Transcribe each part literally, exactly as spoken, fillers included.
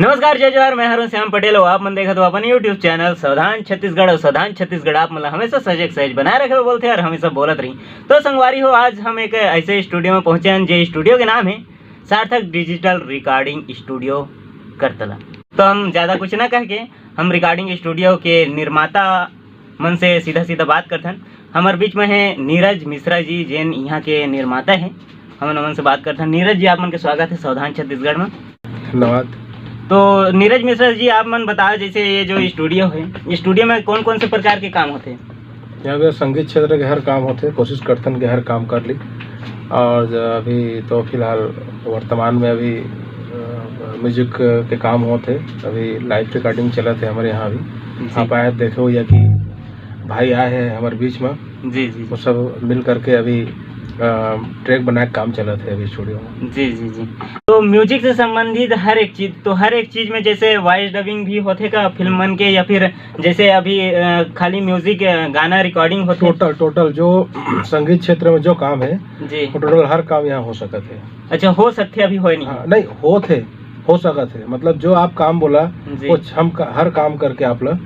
नमस्कार, जय जोहार, मैं हरुण श्याम पटेल अउ आप मन देखत हो अपन YouTube चैनल सावधान छत्तीसगढ़। अउ सावधान छत्तीसगढ़ आप मन ला हमेशा सजग सहज बनाए रखे बोलथे अउ हमेशा बोलत रही। तो संगवारी हो, आज हम एक ऐसे स्टूडियो में पहुंचे हैं, जे स्टूडियो के नाम है सार्थक डिजिटल रिकॉर्डिंग स्टूडियो करतला। तो हम ज़्यादा कुछ ना कह के हम रिकॉर्डिंग स्टूडियो के निर्माता मन से सीधा सीधा बात करथन। हमर बीच में है नीरज मिश्रा जी, जेन यहाँ के निर्माता है। हमन ओमन से बात करथन। नीरज जी, आप मन के स्वागत है सावधान छत्तीसगढ़ में। धन्यवाद। तो नीरज मिश्रा जी, आप मन बताओ, जैसे ये जो स्टूडियो है, स्टूडियो में कौन कौन से प्रकार के काम होते हैं? यहाँ पे संगीत क्षेत्र के हर काम होते, कोशिश करथन के हर काम कर ली। और ज-, अभी तो फिलहाल वर्तमान में अभी, अ, म्यूजिक के काम होते, अभी लाइव रिकॉर्डिंग चलत है हमारे यहाँ भी। जी। आप आए देखे हो या कि भाई आए हैं हमारे बीच में, जी, जी, वो जी। सब मिल करके अभी, अ, ट्रैक बनाए के काम चलत है अभी स्टूडियो में। जी, जी, जी। तो म्यूजिक से संबंधित हर एक चीज, तो हर एक चीज में जैसे वॉइस डबिंग भी होथे का फिल्म मन के, या फिर जैसे अभी, अ, खाली म्यूजिक, अ, गाना रिकॉर्डिंग होथे? टोटल, टोटल जो संगीत क्षेत्र में जो काम है, जी। वो टोटल हर काम यहाँ हो सकत है। अच्छा, हो सकथे, अभी होए नहीं? हाँ, नहीं, होत है, हो सकत है। मतलब जो आप काम बोला, जी। वो हम का-, हर काम करके आप ला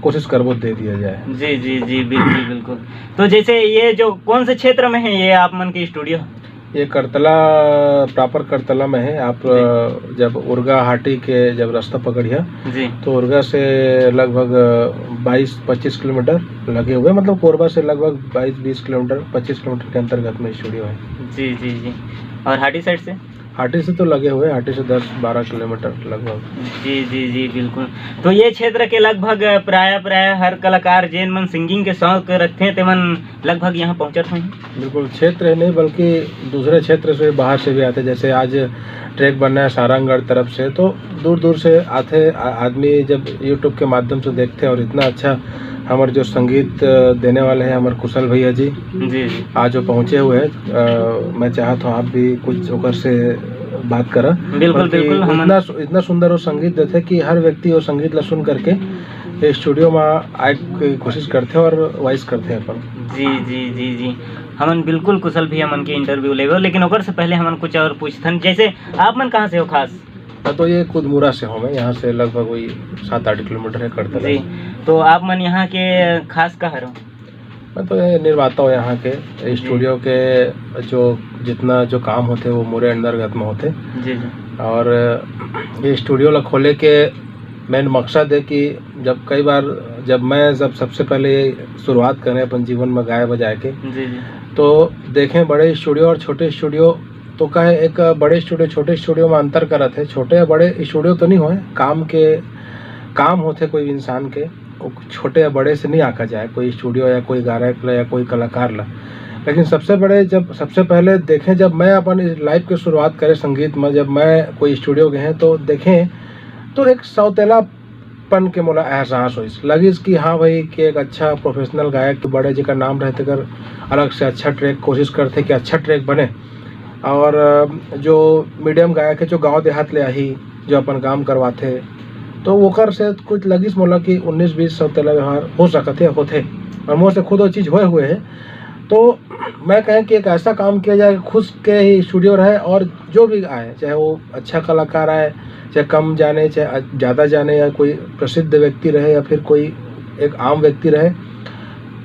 कोशिश करबो दे दिया जाए। जी, जी, जी, बिल्कुल, बिल्कुल। तो जैसे ये जो कौन से क्षेत्र में है ये आप मन के स्टूडियो? ये करतला, प्रॉपर करतला में है। आप, जी। अ, जब उरगा हाटी के जब रास्ता पकड़िया, जी। तो उरगा से लगभग, अ, बाईस पच्चीस किलोमीटर लगे हुए, मतलब कोरबा से लगभग बाईस बीस किलोमीटर, पच्चीस किलोमीटर के अंतर्गत में स्टूडियो है। जी, जी, जी। और हाटी साइड से? हाटी से तो लगे हुए, हाटी से दस बारह किलोमीटर लगभग। जी, जी, जी, बिल्कुल। तो ये क्षेत्र के लगभग प्रायः, प्रायः हर कलाकार जेन मन सिंगिंग के शौक रखथे, ते मन लगभग यहाँ पहुँचत होही। बिल्कुल, क्षेत्र ही नहीं बल्कि दूसरे क्षेत्र से, बाहर से भी आते। जैसे आज ट्रैक बनना है सारंगढ़ तरफ से, तो दूर दूर से आते आ-, आदमी जब YouTube के माध्यम से देखते हैं और इतना अच्छा हमारे जो संगीत, अ, देने वाले हैं हमारे कुशल भैया जी, जी, जी। आज वो पहुँचे हुए हैं। अ, मैं चाहत हूँ आप भी कुछ ओकर से बात करा, बिल्कुल, क्योंकि बिल्कुल, हमन इतना सु-, इतना सुंदर वो संगीत देते कि हर व्यक्ति वो संगीत ला सुन करके ये स्टूडियो में आए के कोशिश करथे और वॉइस करथे अपन। जी, जी, जी, जी। हमन बिल्कुल कुशल भैया मन के इंटरव्यू लेबो, लेकिन ओकर से पहले हमन कुछ और पूछथन। जैसे आप मन कहाँ से हो खास? मैं तो ये कुदमुरा से हूँ, मैं यहाँ से लगभग वही सात आठ किलोमीटर है करतला जी। से। तो आप मन यहाँ के खास का हरो? मैं तो ये निर्माता हूँ यहाँ के, जी। स्टूडियो के जो जितना जो काम होते वो मोरे अंतर्गत में होते। जी, जी। और ये स्टूडियो ला खोले के मेन मकसद है कि जब कई बार, जब मैं, जब सबसे पहले ये शुरुआत करें अपन जीवन में गाए बजाए के, जी, जी। तो देखें बड़े स्टूडियो और छोटे स्टूडियो, तो कहे एक बड़े स्टूडियो, छोटे स्टूडियो में अंतर करत है। छोटे या बड़े स्टूडियो तो नहीं होए, काम के, काम होथे कोई इंसान के, वो छोटे या बड़े से नहीं आंका जाए, कोई स्टूडियो या कोई गायक ला या कोई कलाकार ला। लेकिन सबसे बड़े, जब सबसे पहले देखें, जब मैं अपन लाइफ के शुरुआत करें संगीत में, जब मैं कोई स्टूडियो गए हैं तो देखें तो एक सौतेलापन के मोला एहसास होइस, लगिस कि हाँ भाई, कि एक अच्छा प्रोफेशनल गायक तो बड़े जेकर नाम रहे, तेकर अलग से अच्छा ट्रैक कोशिश करथे कि अच्छा ट्रैक बने। और, अ, जो मीडियम गायक है, जो गांव देहात ले आही, जो अपन काम करवाथे, तो ओकर से कुछ लगिस मोला कि उन्नीस बीस सौतेला व्यवहार हो सकत है, होथे। और मोर से खुद वो चीज़ होए हुए है। तो मैं कहें कि एक ऐसा काम किया जाए, खुद के ही स्टूडियो रहे और जो भी आए, चाहे वो अच्छा कलाकार आए, चाहे कम जाने, चाहे ज़्यादा जाने, या कोई प्रसिद्ध व्यक्ति रहे या फिर कोई एक आम व्यक्ति रहे,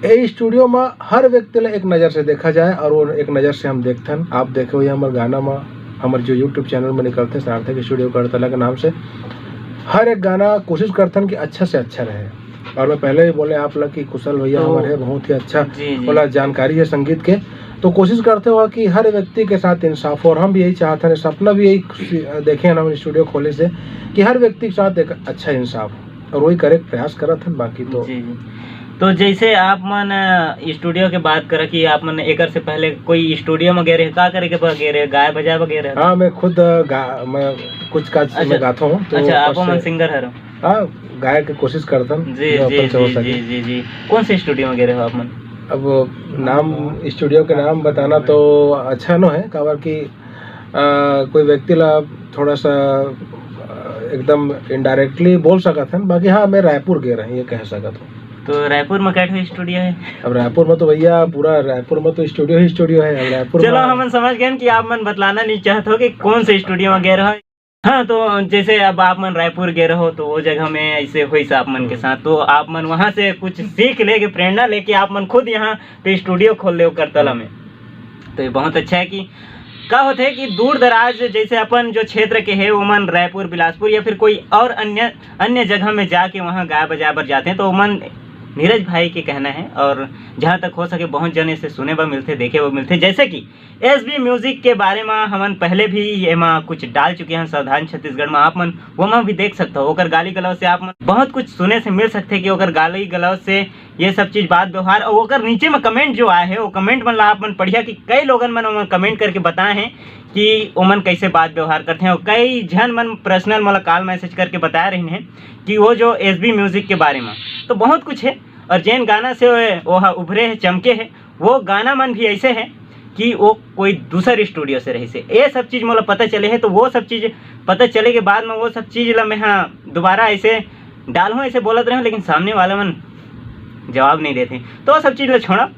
ए स्टूडियो में हर व्यक्ति ला एक नज़र से देखा जाए और वो एक नज़र से हम देखथन। आप देखे हुए हमर गाना में, हमर जो YouTube चैनल में निकलते सार्थक स्टूडियो करतला के नाम से, हर एक गाना कोशिश करथन कि अच्छा से अच्छा रहे। और मैं पहले भी बोले आप ला कि कुशल भैया तो हमारे बहुत ही अच्छा जी, जी। बोला जानकारी है संगीत के, तो कोशिश करते हो कि हर व्यक्ति के साथ इंसाफ हो, और हम भी यही चाहते हैं, सपना भी यही खुशी, देखे हैं हम स्टूडियो खोले से कि हर व्यक्ति के साथ एक अच्छा इंसाफ हो, और वही करे के प्रयास करत हैं, बाकी तो जी, जी। तो जैसे आप मन, अ, स्टूडियो के बात करा कि आप मन एकर से पहले कोई स्टूडियो में गए रहे, का करे के बर गए रहे, गाय बजाए बर गए रहे? हाँ, मैं खुद, अ, गा-, मैं कुछ काज अच्छा। मैं गाता हूँ, तो अच्छा, आप ऊपर मन से सिंगर हरो? हाँ, गाए के कोशिश करथन, जी, जो जी, अपन से हो जी, सके। जी, जी, जी। कौन से स्टूडियो में गए रहे हो आप मन? अब नाम, स्टूडियो के नाम बताना तो अच्छा नो है, काबर कि, अ, कोई व्यक्ति ला थोड़ा सा, अ, एकदम indirectly बोल सकत हन, बाकी हाँ, मैं रायपुर गए रहे, ये कह सकत हूँ। तो रायपुर में कै ठो स्टूडियो है? अब रायपुर में तो भैया, पूरा रायपुर में तो स्टूडियो ही स्टूडियो है। अब रायपुर चलो, में हमन समझ गए कि आप मन बतलाना नहीं चाहत हो कि कौन से स्टूडियो में गए रहो। हाँ, तो जैसे अब आप मन रायपुर गए रहो, तो वो जगह में ऐसे होइस आप मन के साथ, तो आप मन वहाँ से कुछ सीख लेके, प्रेरणा लेके आप मन खुद यहाँ पे स्टूडियो खोल ले करतला में। तो ये बहुत अच्छा है कि का होथे कि दूर दराज, जैसे अपन जो क्षेत्र के हे, ओमन रायपुर, बिलासपुर या फिर कोई और अन्य, अन्य जगह में जाके वहाँ गाय बजाए बर जाते हैं, तो ओमन, नीरज भाई के कहना है, और जहाँ तक हो सके बहुत जने से सुने बर मिलथे, देखे बर मिलथे, जैसे कि एसबी म्यूजिक के बारे में हमन पहले भी एमा कुछ डाल चुके हैं, सावधान छत्तीसगढ़ में आप मन वो में भी देख सकते हो। ओकर गाली गलौज से आप मन बहुत कुछ सुने से मिल सकथे कि ओकर गाली गलौज से ये सब चीज, बात व्यवहार, और ओकर नीचे में कमेंट जो आए है, वो कमेंट मन ला आप मन पढ़िया कि कई लोगन मन ओमन कमेंट करके बताए हैं कि ओमन कैसे बात व्यवहार करते हैं, और कई झन मन पर्सनल मोला कॉल मैसेज करके बताए रहिन है कि वो जो एसबी म्यूजिक के बारे में तो बहुत कुछ है, और जेन गाना से वो हा उभरे है, चमके है, वो गाना मन भी ऐसे है कि वो कोई दूसर स्टूडियो से रहिस हे। ये सब चीज मोला पता चले है, तो वो सब चीज पता चले के बाद में वो सब चीज ला मैं, हाँ, दोबारा ऐसे डालहूँ, ऐसे बोलत रहूँ, लेकिन सामने वाला मन जवाब नहीं देते। तो वो सब चीज ला छोड़ा,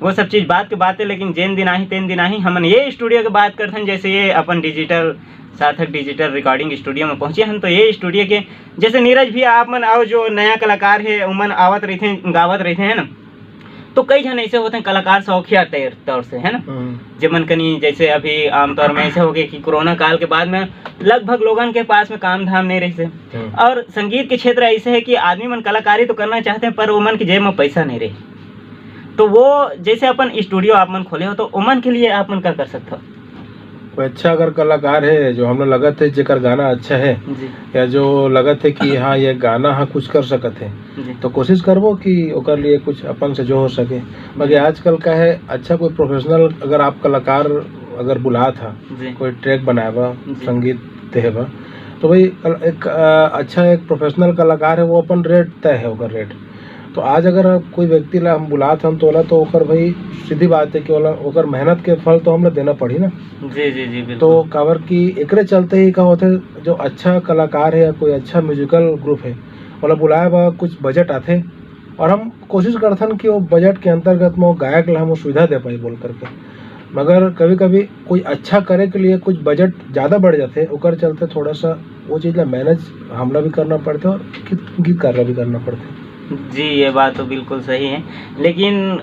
वो सब चीज बात के बात है, लेकिन जेन दिन आही तेन दिन आही। हमन ये स्टूडियो के बात करथन, जैसे ये अपन डिजिटल, सार्थक डिजिटल रिकॉर्डिंग स्टूडियो में पहुंचे हन, तो ये स्टूडियो के जैसे नीरज भी, आप मन आओ, जो नया कलाकार है, उमन आवत रहिथे, गावत रहिथे, है ना? तो कई झन ऐसे होते हैं कलाकार शौकिया तौर, तौर से, है ना? हम्म। जेमन कनी जैसे अभी आमतौर में ऐसे हो गए कि कोरोना काल के बाद में लगभग लोगन के पास में काम धाम नहीं रहिस हे। हम्म। और संगीत के क्षेत्र ऐसे है कि आदमी मन कलाकारी तो करना चाहते हैं, पर ओमन के जेब में पैसा नहीं रही। तो वो जैसे अपन स्टूडियो आप मन खोले हो, तो ओमन के लिए आप मन का कर सकते हो? कोई अच्छा अगर कलाकार है, जो हमला लगत है जेकर गाना अच्छा है, जी। या जो लगत है कि हाँ, ये गाना हाँ कुछ कर सकत है, जी। तो कोशिश करबो कि ओकर लिए कुछ अपन से जो हो सके। बाकी जी। आजकल का है, अच्छा कोई प्रोफेशनल अगर आप कलाकार अगर बुलात हा, जी। कोई ट्रैक बनाए बा, जी। संगीत देहे बा, तो भाई कल-, एक, अ, अच्छा एक प्रोफेशनल कलाकार है, वो अपन रेट तय है, ओकर रेट। तो आज अगर कोई व्यक्ति ला हम बुलात हन, तो ओला तो ओकर भाई सीधी बात है कि ओला ओकर मेहनत के फल तो हमला देना पड़ही ना। जी, जी, जी, बिल्कुल। तो काबर कि एकरे चलते ही का होथे, जो अच्छा कलाकार है या कोई अच्छा म्यूजिकल ग्रुप है, ओला बुलाए बर कुछ बजट आथे, और हम कोशिश करथन कि वो बजट के अंतर्गत में वो गायक ला हम वो सुविधा दे पाई बोल करके। मगर कभी-कभी कोई अच्छा करे के लिए कुछ बजट ज़्यादा बढ़ जाथे, ओकर चलते थोड़ा सा वो चीज़ ला मैनेज हमला भी करना पड़थे और गीत, गीतकार ला भी करना पड़थे। जी, ये बात तो बिल्कुल सही है, लेकिन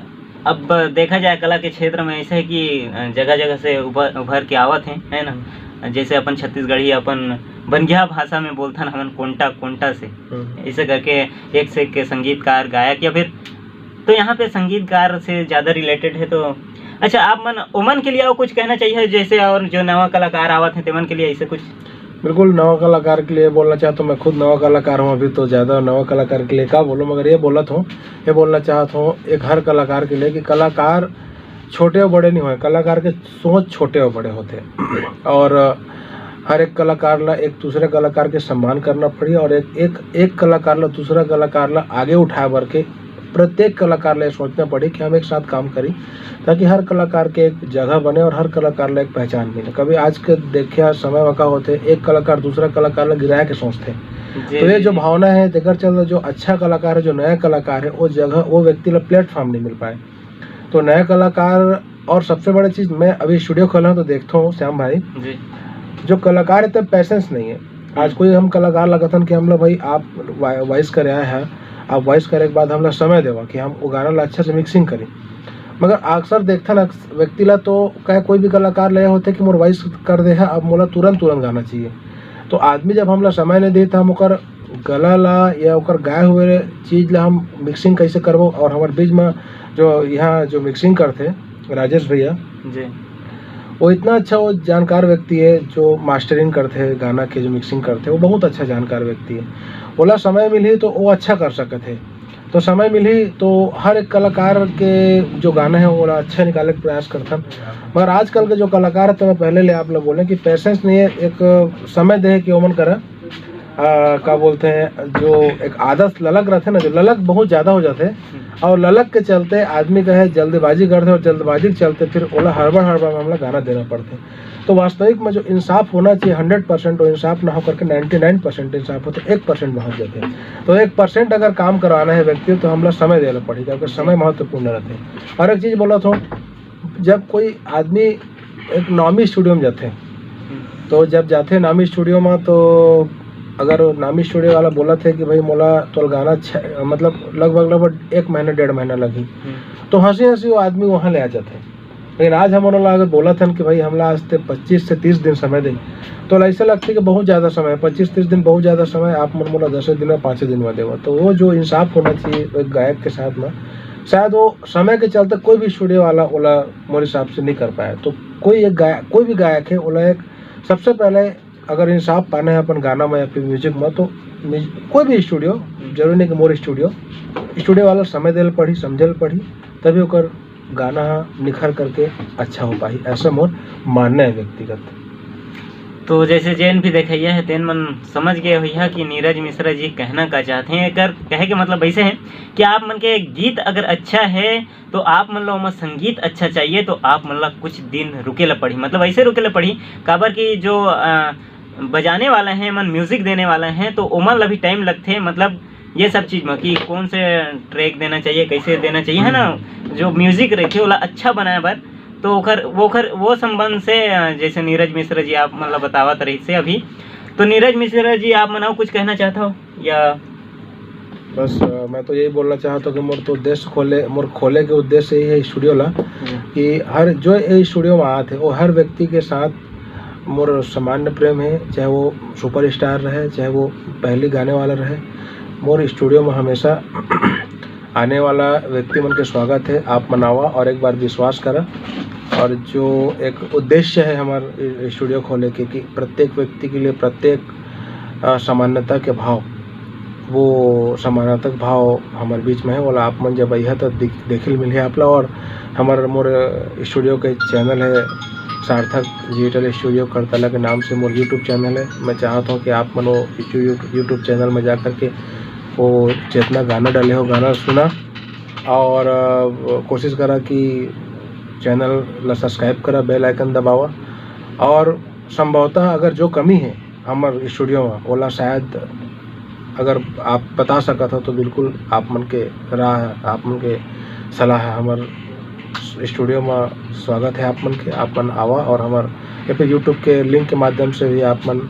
अब देखा जाए कला के क्षेत्र में ऐसे है कि, अ, जगह-जगह से उभर, उभर के आवत हैं, है ना? जैसे अपन छत्तीसगढ़ी, अपन बनगिया भाषा में बोलथन हमन कोंटा, कोंटा से। हम्म। ऐसे करके एक से एक के संगीतकार, गायक या फिर, तो यहाँ पे संगीतकार से ज़्यादा रिलेटेड है तो, अच्छा, आप मन, ओमन के लिए और कुछ कहना चाहिए, जैसे और जो नवा कलाकार आवत हैं, तेमन के लिए ऐसे कुछ? बिल्कुल, नवा कलाकार के लिए बोलना चाहता हूँ, मैं खुद नवा कलाकार हूँ, अभी तो ज़्यादा नवा कलाकार के लिए का बोलूँ, मगर ये बोलत हूँ, ये बोलना चाहत हूँ एक हर कलाकार के लिए कि कलाकार छोटे और बड़े नहीं होए, कलाकार के सोच छोटे और बड़े होथे। और हर एक कलाकार ला एक दूसरे कलाकार के सम्मान करना पड़ी और एक, एक, एक कलाकार ला दूसरा कलाकार ला आगे उठाए बर के प्रत्येक कलाकार ला ये सोचना पड़ी कि हम एक साथ काम करी, ताकि हर कलाकार के एक जगह बने और हर कलाकार ला एक पहचान मिले। कभी आज के देखिया समय में का होथे, एक कलाकार दूसरा कलाकार ला गिराए के सोचथे। जी, तो ये जी, जो जी। भावना है, तेकर चलते जो अच्छा कलाकार है, जो नया कलाकार है, वो जगह, वो व्यक्ति ला प्लेटफॉर्म नहीं मिल पाए। तो नया कलाकार, और सबसे बड़ी चीज़, मैं अभी स्टूडियो खोला हूँ तो देखता हूँ श्याम भाई, जी। जो कलाकार है, तो पेशेंस नहीं है। आज हम्म। कोई हम कलाकार लगत हन कि हमला भाई आप वा-, वॉइस करे आए हैं, आप वॉइस करे के बाद हमला समय देवा कि हम वो गाना ला अच्छा से मिक्सिंग करी। मगर अक्सर देखथन, अक्स-, व्यक्ति ला तो कहे कोई भी कलाकार ले होथे कि मोर वॉइस कर दे है, अब मोला तुरंत, तुरंत गाना चाहिए। तो आदमी जब हमला समय नहीं दे, तो हम ओकर गला ला या ओकर गाए हुए चीज ला हम मिक्सिंग कैसे करबो? और हमारे बीच में जो यहाँ जो मिक्सिंग करथे राजेश भैया, जी। वो इतना अच्छा, वो जानकार व्यक्ति है, जो मास्टरिंग करथे, गाना के जो मिक्सिंग करथे, वो बहुत अच्छा जानकार व्यक्ति है। ओला समय मिलही तो वो अच्छा कर सकत है। तो समय मिलही तो हर एक कलाकार के जो गाना है, ओला अच्छा निकाले के प्रयास करथन। मगर आजकल के जो कलाकार है, तो मैं पहले ले आप लोग बोले कि पेशेंस नहीं है, एक समय दे कि ओमन करा, आ, का बोलते हैं, जो एक आदत ललक रहथे ना, जो ललक बहुत ज्यादा हो जाथे, हम्म। और ललक के चलते आदमी का है जल्दबाजी करथे और जल्दबाजी के चलते फिर ओला हड़बड़ हड़बड़ में हमला गाना देना पड़थे। तो वास्तविक में जो इंसाफ होना चाहिए हंड्रेड परसेंट, वो इंसाफ ना होकर के नाइंटी नाइन परसेंट इंसाफ होथे, एक परसेंट पहुंच जाथे। तो एक परसेंट अगर काम करवाना है व्यक्ति, तो हमला समय देना पड़ही, क्योंकि समय महत्वपूर्ण रहथे। और एक चीज बोलत हूँ, जब कोई आदमी एक नामी स्टूडियो में जाथे, हम्म। तो जब जाथे नामी स्टूडियो में, तो अगर नामी स्टूडियो वाला बोलत हे कि भाई मोला तोर गाना छ-, मतलब लगभग लगभग एक महीना डेढ़ महीना लगही, हम्म। तो हंसी हंसी वो आदमी वहां ले आ जाथे। लेकिन आज हमन ओला अगर बोलत हन कि भाई हमला आज ते पच्चीस से तीस दिन समय दे, तो ओला ऐसा लगथे कि बहुत ज्यादा समय, पच्चीस तीस दिन बहुत ज्यादा समय, आप मन मोला दसे दिन में पांचे दिन में देवा। तो वो जो इंसाफ होना चाहिए एक गायक के साथ में, शायद वो समय के चलते कोई भी स्टूडियो वाला ओला मोर हिसाब से नहीं कर पाया। तो कोई एक गायक, कोई भी गायक है, ओला एक सबसे पहले अगर इंसाफ पाना है अपन गाना में या फिर म्यूजिक में, तो म्यूज-, कोई भी स्टूडियो, जरूरी नहीं कि मोर स्टूडियो, स्टूडियो वाला समय देल पड़ी, समझल पड़ी, तभी ओकर गाना ह निखर करके अच्छा हो पाही, ऐसा मोर मानना है व्यक्तिगत। तो जैसे जेन भी देखइया है, तेन मन समझ गए होइहा कि नीरज मिश्रा जी कहना का चाहते हैं। एकर कहे के मतलब ऐसे है कि आप मन के गीत अगर अच्छा है, तो आप मन ला ओमा संगीत अच्छा चाहिए, तो आप मन ला कुछ दिन रुके ला पड़ही, मतलब ऐसे रुके ला पड़ही, काबर कि जो, अ, बजाने वाला है मन, म्यूजिक देने वाला है, तो ओमन ला भी टाइम लगथे, मतलब ये सब चीज में कि कौन से ट्रैक देना चाहिए, कैसे देना चाहिए, है ना, हम्म। जो म्यूजिक रहिथे ओला अच्छा बनाए बर, तो ओकर, वो ओकर, वो संबंध से, अ, जैसे नीरज मिश्रा जी आप मन ला बतावत रहिस हे अभी, तो नीरज मिश्रा जी आप मन अउ कुछ कहना चाहत हो या? बस, अ, मैं तो यही बोलना चाहता हूँ कि मोर तो उद्देश्य खोले, मोर खोले के उद्देश्य यही है स्टूडियो ला, हम्म। कि हर जो ये स्टूडियो में आत है, वो हर व्यक्ति के साथ मोर सामान्य प्रेम है, चाहे वो सुपरस्टार रहे, चाहे वो पहली गाने वाला रहे। मोर स्टूडियो में हमेशा आने वाला व्यक्ति मन के स्वागत है। आप मन आवा और एक बार विश्वास करा। और जो एक उद्देश्य है हमार स्टूडियो खोले के, कि प्रत्येक व्यक्ति के लिए प्रत्येक, अ, समानता के भाव, वो समानार्थक भाव हमर बीच में है, ओला आप मन जब अइहा त दिख-, देखे ल मिलही आप ला। और हमर मोर स्टूडियो के चैनल है सार्थक डिजिटल स्टूडियो करतला के नाम से मोर YouTube चैनल है। मैं चाहत हूँ कि आप मन वो YouTube, YouTube चैनल में जा करके वो जितना गाना डाले हो, गाना सुना और, अ, कोशिश करा कि चैनल ला सब्सक्राइब करा, बेल आइकन दबावा। और संभवतः अगर जो कमी है हमर स्टूडियो में, ओला शायद अगर आप बता सकत हो तो बिल्कुल आप मन के राय, आप मन के सलाह है। हमर स्टूडियो में स्वागत है आप मन के, आप मन आवा और हमर या फिर YouTube के लिंक के माध्यम से भी आप मन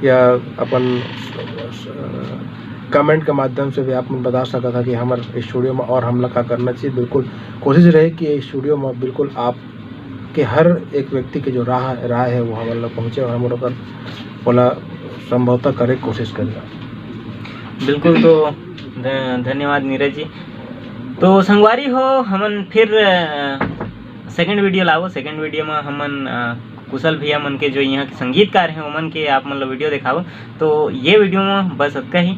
या अपन कमेंट के माध्यम से भी आप मन बता सकत हो कि हमर स्टूडियो में और हमला का करना चाहिए। बिल्कुल कोशिश रहे कि ये स्टूडियो में बिल्कुल आप के हर एक व्यक्ति के जो राह, राय है वो हमन ला पहुँचे और हमन ओकर ओला संभवतः करे के कोशिश करेगा। बिल्कुल, तो ध-, धन्यवाद नीरज जी। तो संगवारी हो, हमन फिर, अ, सेकंड वीडियो लाबो। सेकंड वीडियो में हमन, अ, कुशल भैया मन के जो यहाँ के संगीतकार हैं, ओमन के आप मन ला वीडियो देखाबो। तो ये वीडियो में बस अतका ही।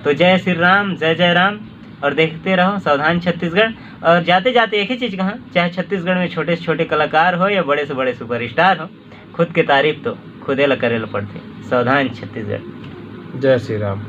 तो जय श्री राम, जय जय राम, और देखते रहो सावधान छत्तीसगढ़। और जाते जाते एक ही चीज़ कहा, चाहे छत्तीसगढ़ में छोटे से छोटे कलाकार हो या बड़े से बड़े सुपरस्टार हो, खुद के तारीफ तो खुदे ला करे ला पड़थे। सावधान छत्तीसगढ़। जय श्री राम।